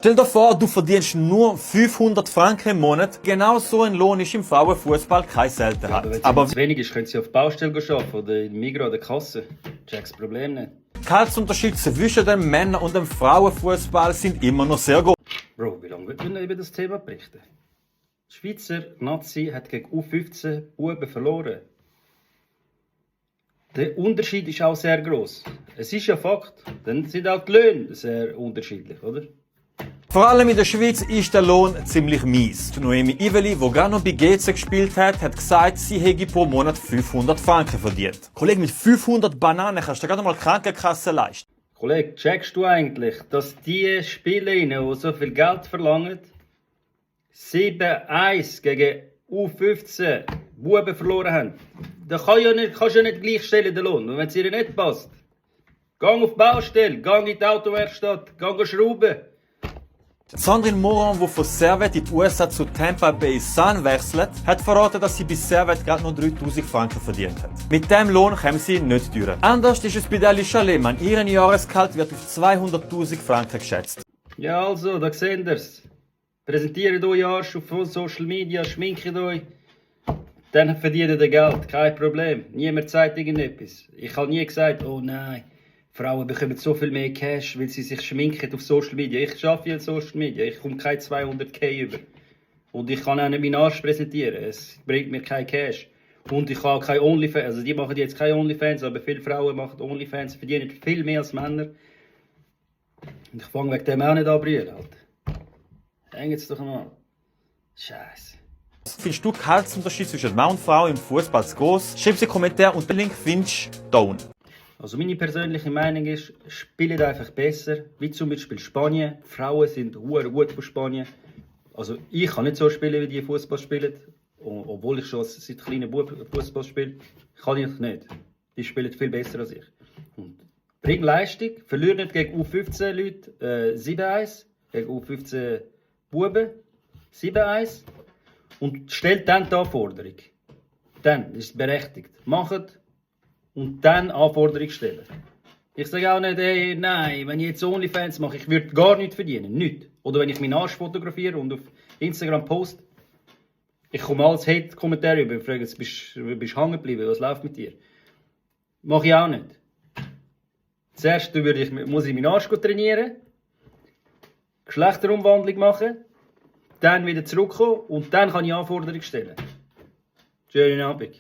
Stell dir vor, du verdienst nur 500 Franken im Monat. Genau so ein Lohn ist im Frauenfußball keine Seltenheit. Ja, aber wenn es wenig ist, können sie auf der Baustelle arbeiten oder in Migros oder Kasse. Check's das Problem nicht. Die Gehaltsunterschiede zwischen dem Männer- und dem Frauenfußball sind immer noch sehr groß. Bro, wie lange wird man über das Thema berichten? Die Schweizer Nazi hat gegen U15 Buben verloren. Der Unterschied ist auch sehr gross. Es ist ja Fakt. Dann sind auch die Löhne sehr unterschiedlich, oder? Vor allem in der Schweiz ist der Lohn ziemlich mies. Die Noemi Iveli, die gerade noch bei GC gespielt hat, hat gesagt, sie hätte pro Monat 500 Franken verdient. Kollege, mit 500 Bananen kannst du dir gerade mal Krankenkasse leisten. Kollege, checkst du eigentlich, dass die Spielerinnen, die so viel Geld verlangen, 7-1 gegen U15 Buben verloren haben? Da kannst du ja nicht gleichstellen, den Lohn. Und wenn es dir nicht passt, gang auf die Baustelle, gang in die Autowerkstatt, gang schrauben. Sandrine Moran, die von Servette in die USA zu Tampa Bay Sun wechselt, hat verraten, dass sie bei Servette gerade noch 3000 Franken verdient hat. Mit diesem Lohn kommen sie nicht durch. Anders ist es bei Deli Schalemann. Ihren Jahresgehalt wird auf 200.000 Franken geschätzt. Ja, also, da seht ihr es. Präsentiert euch Arsch auf Social Media, schminkt euch. Dann verdient ihr Geld, kein Problem. Niemand sagt irgendetwas. Ich habe nie gesagt, oh nein, Frauen bekommen so viel mehr Cash, weil sie sich schminken auf Social Media. Ich arbeite in Social Media, ich komme keine 200k über. Und ich kann auch nicht meinen Arsch präsentieren, es bringt mir kein Cash. Und ich habe keine Onlyfans, also die machen jetzt keine Onlyfans, aber viele Frauen machen Onlyfans, verdienen viel mehr als Männer. Und ich fange wegen dem auch nicht an zu brüllen, Alter. Hängt es doch mal. Scheiße. Findest du Gehaltsunterschied zwischen Mann und Frau im Fußball zu groß? Schreib sie in die Kommentare und den Link findest du da unten. Also meine persönliche Meinung ist, spielt einfach besser, wie zum Beispiel Spanien. Die Frauen sind hure gut von Spanien. Also ich kann nicht so spielen, wie die Fußball spielen, obwohl ich schon seit kleinem Bub Fußball spiele, kann ich nicht. Die spielen viel besser als ich. Und bring Leistung, verliert nicht gegen U15 Leute 7-1, gegen U15 Buben 7-1 und stellt dann die Anforderung. Dann ist es berechtigt. Macht und dann Anforderungen stellen. Ich sage auch nicht, hey, nein, wenn ich jetzt Onlyfans mache, ich würde gar nichts verdienen. Nichts. Oder wenn ich meinen Arsch fotografiere und auf Instagram poste, ich komme als Hate-Kommentar über und frage, bist du hängen geblieben, was läuft mit dir? Mache ich auch nicht. Zuerst muss ich meinen Arsch trainieren, Geschlechterumwandlung machen, dann wieder zurückkommen und dann kann ich Anforderungen stellen. Schönen Abend.